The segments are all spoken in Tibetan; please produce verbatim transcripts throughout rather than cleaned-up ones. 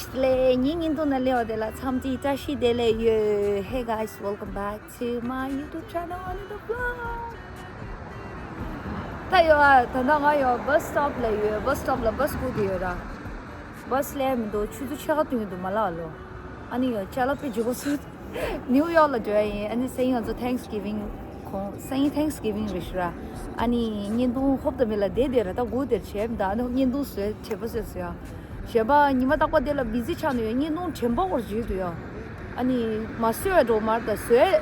ལས་ངའི་བརྙན་ཐུང་ནང་སླེབས་པ་དེ་ལ་འཚམས་འདྲི་བཀྲ་ཤིས་བདེ་ལེགས་ཡོད། Hey guys, welcome back to my YouTube channel, Anita Vlog. ད་ཡོད་ཨ། ད་ལྟ་ང་ཡོད་bus stop ལ་ཡོད། bus stop ལ་bus སྒུག་བསྡད་ཡོད་ར། bus སླེབས་མི་འདུག་ཆུ་ཚོད་ཕྱེད་ཀ་སྟོན་གྱི་འདུག་མ་ལགས་ལོ། ཨ་ནི་ཡོད་ཅ་ལག་དཔེ་ལྗིད་པོ་ཚོ། ནིའུ་ཡོག་ལ་འགྲོ་ཡ་ཡིན། ཨ་ནི་སང་ཉིན་ང་ཚོ་Thanksgiving གོང་སང་ཉིན་Thanksgiving རེད་ཤག་ར། ཨ་ནི་བརྙན་ཐུང་ཧོབ་ཏེ་མེད་ལ་བསྡད་བསྡད་ར། ད་སྒུག་དེར་བྱས་མི་འདུག་ཨ་ནི་བརྙན་ཐུང་བཟོས་དྲན་པ་བཟོས་སོང་ཡ། གཞན་པ་ཉི་མ་རྟག་པ་དེ་ལ་བི་ཛི་ཆགས་ནས་ཡོད། བརྙན་ཐུང་དྲན་པ་འོར་བརྗོད་འདུག་ཡ། ཨ་ནི་མ་བཟོས་པ་འགྲོ་མར་ད་བཟོས།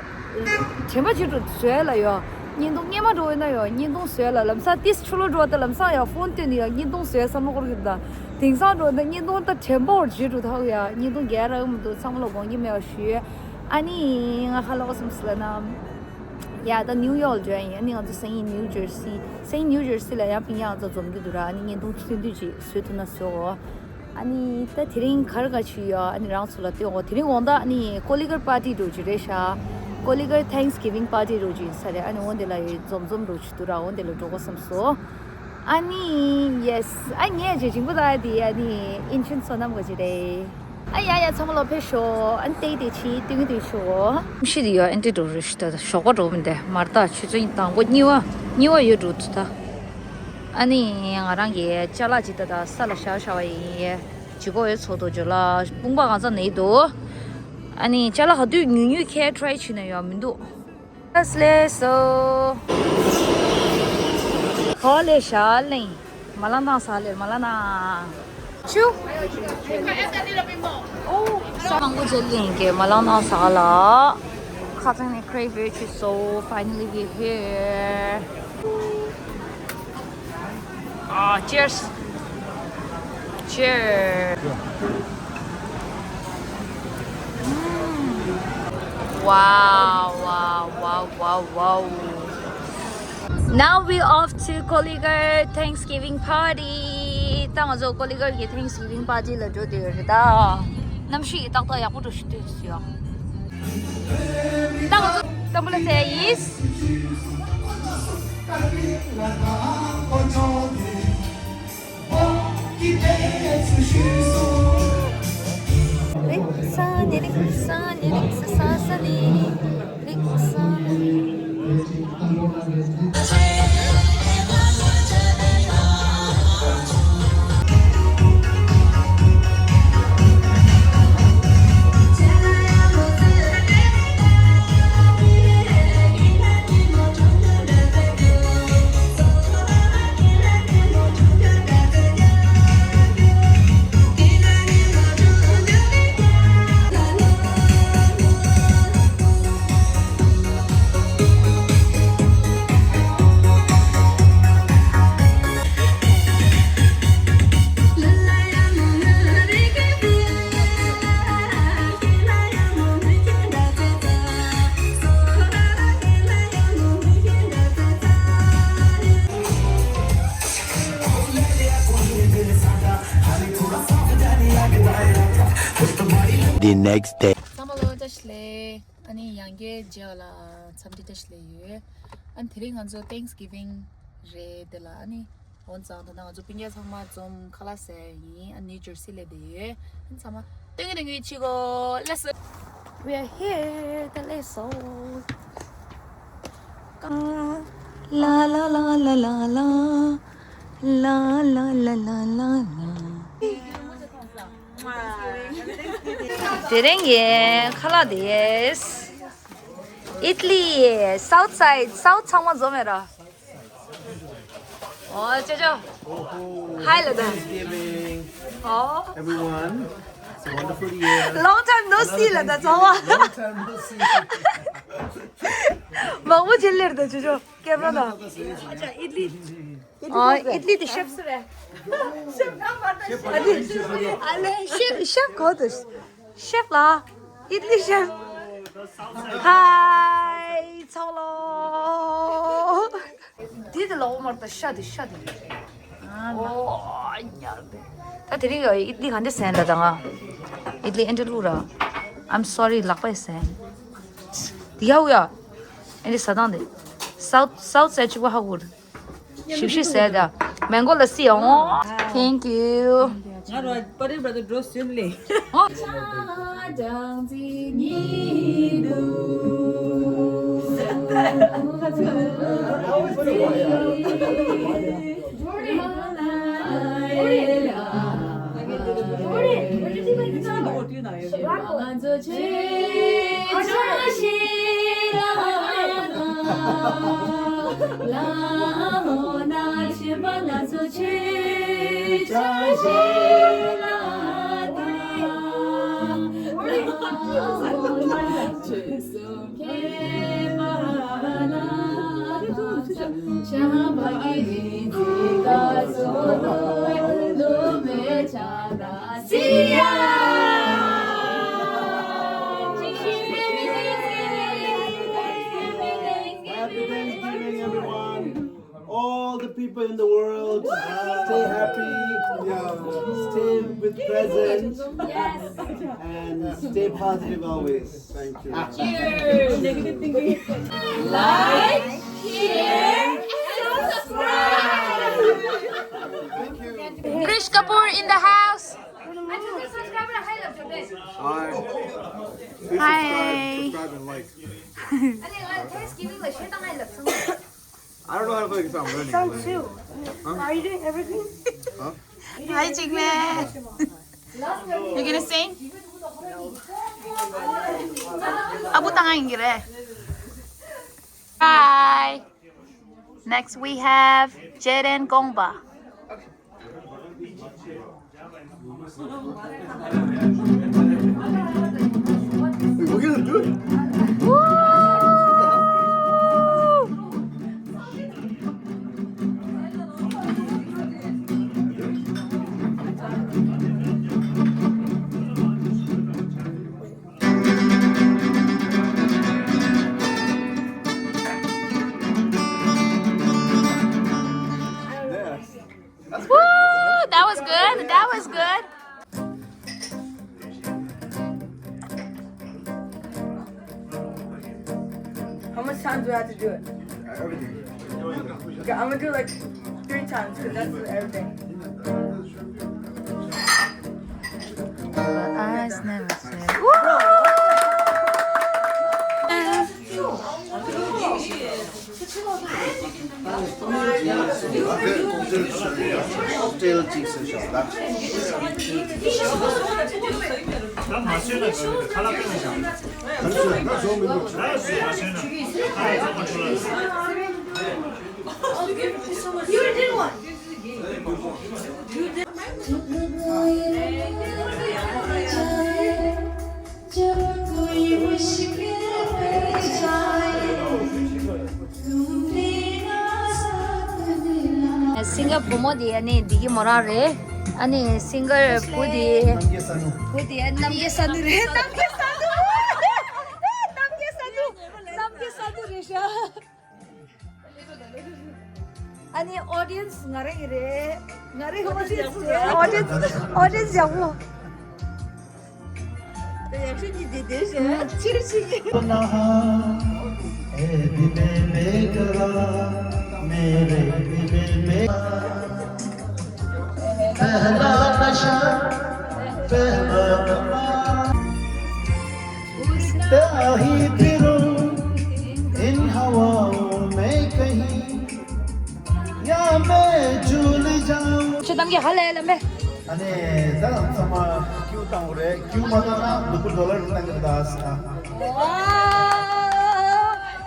དྲན་པ་བརྗོད་འགྲོ་བཟོས་ལ་ཡོད། བརྙན་ཐུང་སྔས་མ་འགྲོ་ཡོད་ན་ཡོད། བརྙན་ཐུང་བཟོས་ལ་ལམ་སང་ཏིས་ཆུ་ལོ་འགྲོ་ད་ལམ་སང་ཡ་ཕོན་བཏོན་ནས་ཡ་བརྙན་ཐུང་བཟོས་བསམ་བློ་འཁོར་གི་འདུག་དེང་སང་འགྲོ་ད་བརྙན་ཐུང་ད་དྲན་པ་འོར་བརྗོད་འགྲོ་ཐག་ཡ། བརྙན་ཐུང་རྒྱག་རག་མི་འདུག་ཚང་མ་ལ་དགོངས་ཀྱི་མེད་པ་ཞུ། ཨ་ནི་ང་ཧ་ལོ་སམ་སི་ལ་ན། ཡ་ད་ནིའུ་ཡོག་ལ་འགྲོ་ཡ་ཡིན། ཨ་ནི་ང་ཚོ་སང་ཉིན་ནིའུ་ཇར་སི། སང་ཉིན་ནིའུ་ཇར་སི་ལ་ཡང་པིང་ཡང་ང་ཚོ་འཛོམས་ཀྱི་འདུག་ར། ཨ་ནི་བརྙན་ཐུང་ཚུན་དུས་ཅིག་བཟོས་ཐུབ་ན་བཟོའོ། ཨ་ནི་ད་དེ་རིང་ག་རེ་ག་ཅིག་ཡོད་ཨ་ནི་རང་ཚོ་ལ་སྟོན་འོ། དེ་རིང་དགོང་དག་ཨ་ནི་ཀོ་ལི་གར་པར་ཏི་འགྲོ་རྒྱུ་རེད་ཤག་ཀོ་ལི་གར་Thanksgiving པར་ཏི་འགྲོ་རྒྱུ་ཡིན་ས་རེད། ཨ་ནི་འོ་འདི་ལ་ཡོད་འཛོམས་འཛོམས་འགྲོ་རྒྱུ་འདུག་ར། འོ་འདི་ལ་འགྲོ་དགོས་བསམ་སོང་། ཨ་ནི་ཡེས། ཨ་ངས་ཅིག་འཇིང་པོ་ད་དེ་ཨ་ནི་ཨིན་ཆུན་བསོད་ནམས་ག་ཅིག་རེད། ཨ་ཡ་ཡ་ཚང་མ་ལོ་ཕེབས་ཤོག་ཨ་ནི་ཏེ་ཏེ་ཆི་ཏུང་ཏུང་ཤོག་ཤི་དེ་ཡོད་ཨན་ཏི་འགྲོ་རུ་ཤི་ད་ཞོགས་པ་འགྲོ་མི་འདུག་མར་ད་ཆུ་ཚོད་དང་པོ་གཉིས་པ་གཉིས་པ་ཡོད་འགྲོ་ཐུ་ད། ཨ་ནི་ང་རང་གི་ཅ་ལག་ཅིག་ད་ད་ས་ལ་བཞག་བཞག་པ་ཡིན། ཇི་གོ་ཡོད་ཚོགས་དོ་ཇོ་ལ་དཔུང་པ་གང་ཚ་ནས་འདུག་ཨ་ནི་ཅ་ལག་ག་དུས་ཉུ་ཉུ་ཁའི་ཊི་རའི་བྱས་ན་ཡོད་མི་འདུག་ལས་སོ། ག་ལས་ཤ་ལེང་། མ་ལང་ནང་ས་ལེར་མ་ལང་ན། ཆུ། ཨོ། ས་མང་པོ་ཅན་ལེང་གེ་མ་ལང་ནང་ས་ལ། ཁ་ཚང་ནས་crayfish is so finally we here. Ah, cheers. Cheers. Wow, wow, wow, wow, wow. Now we off to Koligar Thanksgiving party. ད་ང་ཚོ་ཀོ་ལི་གར་གྱི་Thanksgiving party ལ་འགྲོ་བསྡད་ཡོད་རེད་ད། གནམ་གཤིས་ཏག་ཏག་ཡག་པོ་འགྲོ་ཞིག་ལྟོས་སུ་ཡོད། ད་ང་ཚོ་ཏམ་བུ་ལ་ཚེ་ཡིས། The next day. ཚང་མ་ལོ་བཀྲ་ཤིས་བདེ་ལེགས། ཨ་ནི་ཡང་བསྐྱར་མཇལ་ལ་འཚམས་འདྲི་བཀྲ་ཤིས་བདེ་ལེགས་ཡོད། ཨ་ནི་དེ་རིང་ང་ཚོ་Thanksgiving རེད་དེ་ལ་ཨ་ནི་འོན་ཀྱང་ད་ལྟ་ང་ཚོ་སྤུན་ཀྱག་ཚང་མ་འཛོམས་ཁ་ལག་ཟས་ཡིན། ཨ་ནི་ཇར་སི་སླེབས་བསྡད་ཡོད། ཨ་ནི་ཚང་མ་སྟོན་གྱི་རིང་ཡོད་ཅིག་གོ let's We are here. ད་let's go. ལ་ལ་ལ། དེ་རིང་གི་ཁ་ལག་དེ། ཨིཏ་ལི། South side, South ཚང་མ་འཛོམས་ཡོད་ར། ཨོ་ཅོ་ཅོ། Hi ལ་ད། Thanksgiving. ཨོ། Everyone. It's a wonderful year. Long time no see ལ་ད་ཚང་མ། Long time no see. མང་པོ་ཅིག་སླེབས་ད་ཅོ་ཅོ། ཀེམ་ར་ད། ཨ་ཅག་ཨིཏ་ལི། ཨ་ཨིཏ་ལི་དེ་ཤེབ་སུ་རེད། ཨ་ལེ་ཤེབ་ཤེབ་གོ་དུ། ཤེབ་ལ། ཨིཏ་ལི་ཤེབ། ཧའི་ཚང་ལོ། དེ་དེ་ལོག་མར་ད་ཤ་དེ་ཤ་དེ། ཨོ་ཉར་དེ། ད་དེ་རིང་ཨིཏ་ལི་ག་འདྲ་ཟན་ད་ད་ང་། ཨིཏ་ལི་ཨེ་འདྲ་བླུག་ར། I'm sorry ལག་པས་ཟན། དེ་ཡ་ཝུ་ཡ། ཨེ་འདྲ་ཟ་སྟངས་དེ། South South side གཅིག་པ་ཧ་གོ། ཞིབ་ཞིབ་ཟས་ད། Mango lassi ཨོ། Thank you. ང་རོ་པ་རེ་བྲ་དུ་འགྲོ་སུན་ལེ། ཨོ། ཅང་ཙི་ཉི་དུ། Happy Thanksgiving, everyone. All the people in the world, stay happy, stay with present, and stay positive always. Thank you. Cheers. Negative thinking. Like, share, and subscribe. Thank you. Krish Kapoor in the house. Hi. Please subscribe, subscribe and like. I don't know how to play guitar. I'm learning. Sound too. Huh? Are you doing everything? Huh? Hi, Jingme. You gonna sing? Abu tangan gire. Hi. Next we have Jaden Gongba. We're gonna do it. Woo! Woo! That was good. That was good. How much times do I have to do it? Everything. Okay, I'm gonna do like three times because that's everything. But eyes never said. Woo! སིང་གར་བུ་མོ་དེ་ཨ་ནི་འདི་གི་མོ་རང་རེད། ཨ་ནི་སིང་གར་བུ་དེ་བུ་དེ་ཨ་ནི་རྣམ་རྒྱལ་ས་ནུ་རེད། རྣམ་རྒྱལ་ས་ནུ། རྣམ་རྒྱལ་ས་ནུ། རྣམ་རྒྱལ་ས་ནུ་རེད་ཤག་ཨ་ནི་ཨོ་ཌི་ཡན་སི་ང་རང་གི་རེད། ང་རང་གི་ཨོ་ཌི་ཡན་སི་རེད། ཨོ་ཌི་ཡན་སི་ཨོ་ཌི་ཡན་སི་ཡག་པོ། དེ་ཡག་ཤོས་ཀྱི་དེ་དེ་བཞིན་ཕྱིར་ཕྱིན་གྱི། ཁྱོད་གཏམ་རྒྱུད་ཧ་ལས་ལ་མེད། ཨ་ནི་ད་ཚང་མ་ཀིའུ་བཏང་བ་རེད། ཀིའུ་མ་བཏང་ན་ནོར་བུ་ཌོ་ལར་བཏང་གི་རེད་ད་ཟེར་ན།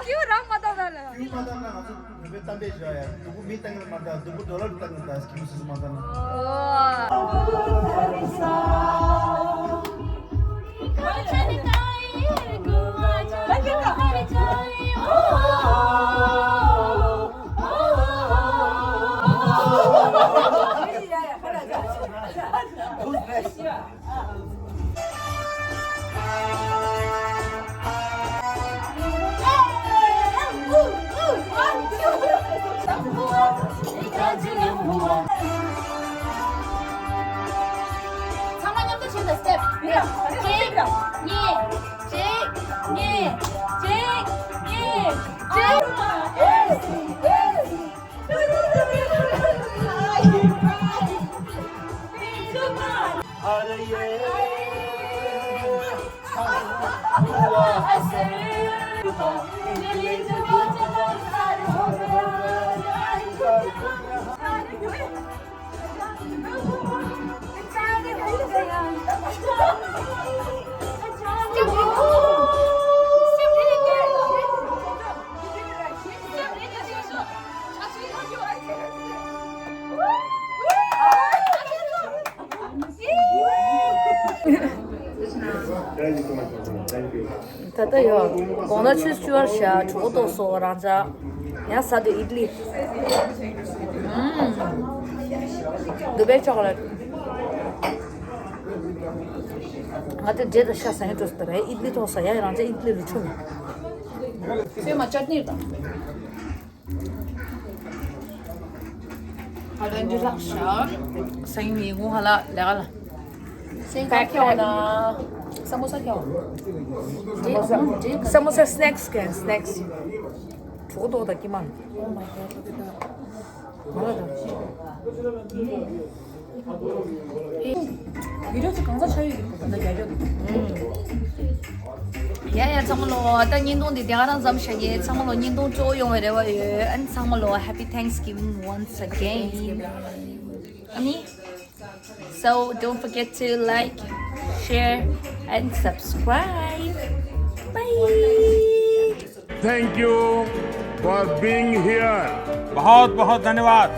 ཀིའུ་རང་མ་བཏང་ན་ལ། ཀིའུ་མ་བཏང་ན་ང་ཚོ་བོད་པའི་གཏམ་དཔེ་བཞག་ཡ། ནོར་བུ་མི་བཏང་གི་མ་རེད། ནོར་བུ་ཌོ་ལར་བཏང་གི་རེད་ད། ཀིའུ་སོ་སོ་མ་བཏང་ན། ཚང་མ་མཉམ་དུ་བྱེད་དང་། སི་ཊེབ་གཅིག་གཉིས། Thank you so much, my friend. Thank you. ད་ལྟ་ཡོད། དགོང་དག་ཆུ་ཚོད་བཅུ་པར་བཞག་གྲོད་ཁོག་ལྟོགས་སོང་རང་ཅག་ཡང་ཟ་དུས་ཨིཌ་ལི། ཨུམ། Dubai chocolate. ང་དེ་འབྲས་དང་ཤ་ཟ་ཡིན་འགྲོ་ཟེར་རེད། ཨིཌ་ལི་ཐོག་ཟ་ཡ་རང་ཅག་ཨིཌ་ལི་ལུ་ཆུ་མེད། སེམས་མ་ཅར་ནིར་དང་། ཧ་ལ་འདི་ལགས་ཤག་སང་ཉིན་ངུ་ཧ་ལ་ལས་ཀ་ལ། སེང་ཁ་ཁྱེར་བ་ན། ས་མོ་ས་ཁྱེར་བ། ས་མོ་ས། ས་མོ་ས་སི་ནེག་སི་ཁན་སི་ནེག་སི། གྲོད་ཁོག་ལྟོགས་དང་ཀྱི་མ། Oh my god, look at that. ང་ལ་དང་། ཡ་ཡ་ཚང་མ་ལོ་ད་བརྙན་ཐུང་འདི་དེ་ག་རང་མཚམས་བཞག་གི་ཚང་མ་ལོ་བརྙན་ཐུང་སྤྲོ་ཡོང་བའི་རེ་བ་ཡོད། ཨན་ཚང་མ་ལོ་Happy Thanksgiving once again. ཨ་ནི། So don't forget to like, share and subscribe. Bye. Thank you for being here. बहुत बहुत धन्यवाद।